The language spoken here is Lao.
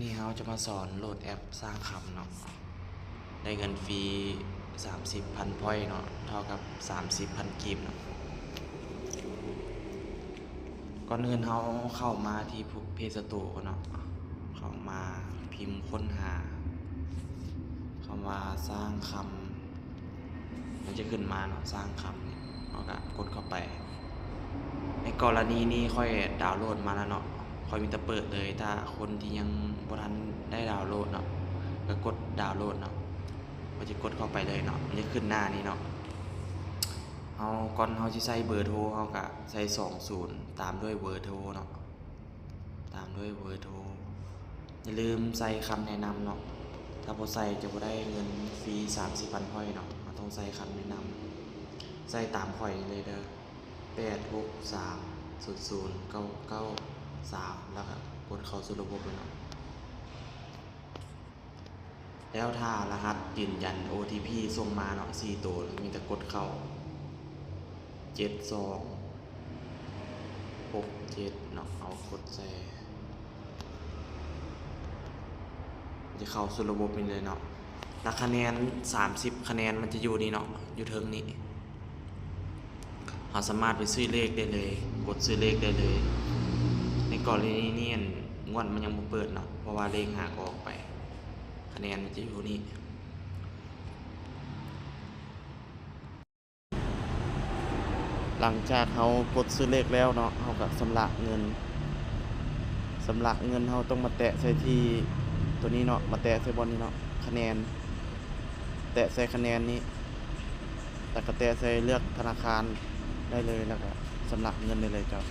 ນີ້ເຮົາຈະມາສອນໂຫຼດແອັບສ້າງຄຳເນາະ ໄດ້ເງິນຟຣີສາມສິບພັນພອຍເນາະ ເທົ່າກັບສາມສິບພັນກີບເນາະ. ກ່ອນອື່ນເຮົາເຂົ້າມາທີ່ Play Store ກ່ອນເນາະ ເຂົ້າມາພິມຄົ້ນຫາຄຳວ່າສ້າງຄຳ ມັນຈະຂຶ້ນມາເນາະ ສ້າງຄຳນີ້ ເຮົາກະກົດເຂົ້າໄປ. ໃນກໍລະນີນີ້ຂ້ອຍດາວໂຫຼດມາແລ້ວເນາະ ຂ້ອຍມີແຕ່ເປີດເລີຍ. ຖ້າຄົນທີ່ຍັງບໍ່ທັນໄດ້ດາວໂຫຼດເນາະ ກະກົດດາວໂຫຼດເນາະ. ຂ້ອຍຈະກົດເຂົ້າໄປເລີຍເນາະ ມັນຈະຂຶ້ນໜ້ານີ້ເນາະ. ເຮົາ ກ່ອນເຮົາຊິໃສ່ເບີໂທ ເຮົາກະໃສ່ສອງສູນ ຕາມດ້ວຍເບີໂທເນາະ ຕາມດ້ວຍເບີໂທ. ຢ່າລືມໃສ່ຄຳແນະນຳເນາະ ຖ້າບໍ່ໃສ່ຈະບໍ່ໄດ້ເງິນຟຣີສາມສິບພັນພອຍເນາະ. ເຮົາຕ້ອງໃສ່ຄຳແນະນຳ ໃສ່ຕາມຂ້ອຍນີ້ເລີຍເດີ ແປດຫົກສາມສູນສູນເກົ້າເກົ້າສາມ ແລ້ວກະກົດເຂົ້າສູ່ລະບົບເລີຍເນາະ. ແລ້ວຖ້າລະຫັດຢືນຢັນ ໂອທີພີ ສົ່ງມາເນາະ ສີ່ໂຕ ແລ້ວມີແຕ່ກົດເຂົ້າ ເຈັດສອງຫົກເຈັດເນາະ ເຮົາກົດໃສ່ ຈະເຂົ້າສູ່ລະບົບນີ້ເລີຍເນາະ. ແລ້ວຄະແນນສາມສິບຄະແນນມັນຈະຢູ່ນີ້ເນາະ ຢູ່ເທິງນີ້ ເຮົາສາມາດໄປຊື້ເລກໄດ້ເລີຍ ກົດຊື້ເລກໄດ້ເລີຍ. ໃນກໍລະນີນີ້ ງວດມັນຍັງບໍ່ເປີດເນາະ ເພາະວ່າເລກຫາກໍອອກໄປ ຄະແນນມັນຈະຢູ່ນີ້. ຫຼັງຈາກເຮົາກົດຊື້ເລກແລ້ວເນາະ ເຮົາກະຊຳລະເງິນ ຊຳລະເງິນເຮົາຕ້ອງມາແຕະໃສ່ທີ່ໂຕນີ້ເນາະ ມາແຕະໃສ່ບ່ອນນີ້ເນາະ ຄະແນນ ແຕະໃສ່ຄະແນນນີ້ ແລ້ວກະແຕະໃສ່ເລືອກທະນາຄານໄດ້ເລີຍ ແລ້ວກະຊຳລະເງິນໄດ້ເລີຍເຈົ້າ.